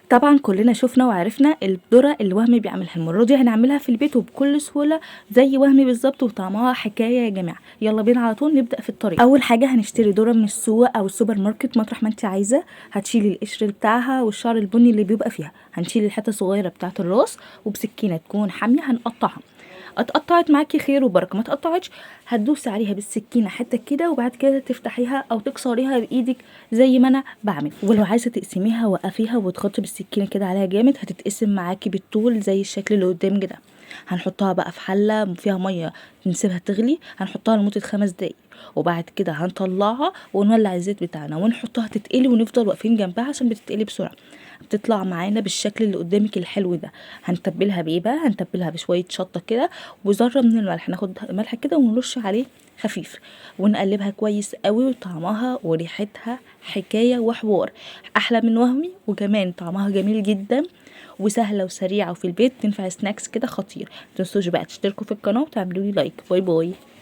طبعا كلنا شفنا وعرفنا الذرة اللي وهمي بيعملها. المرة دي هنعملها في البيت وبكل سهولة زي وهمي بالظبط، وطعمها حكاية يا جماعة. يلا بينا على طول نبدا في الطريق. اول حاجة هنشتري ذره من السوق او السوبر ماركت، مطرح ما انت عايزه. هتشيلي القشر بتاعها والشعر البني اللي بيبقى فيها، هنشيل الحتة الصغيرة بتاعه الراس، وبسكينه تكون حامية هنقطعها. اتقطعت معاكي خير وبركة، ما اتقطعتش هتدوسي عليها بالسكينة حتة كده، وبعد كده تفتحيها او تكسريها بايدك زي ما انا بعمل. ولو عايزه تقسميها وقفيها وتخطي بالسكينة كده عليها جامد، هتتقسم معاكي بالطول زي الشكل اللي قدامك ده. هنحطها بقى في حله فيها مية، نسيبها تغلي، هنحطها لمدة 5 دقايق، وبعد كده هنطلعها ونولع الزيت بتاعنا ونحطها تتقلي، ونفضل واقفين جنبها عشان بتتقلي بسرعة. بتطلع معانا بالشكل اللي قدامك الحلو ده. هنتبلها بايه بقى؟ هنتبلها بشوية شطه كده وذره من الملح، ناخد ملح كده ونرش عليه خفيف، ونقلبها كويس قوي. وطعمها وريحتها حكاية وحوار، احلى من وهمي، وكمان طعمها جميل جدا وسهلة وسريعة، وفي البيت تنفع snacks كده خطير. متنسوش بقى تشتركوا في القناة وتعملوا لي like. bye bye.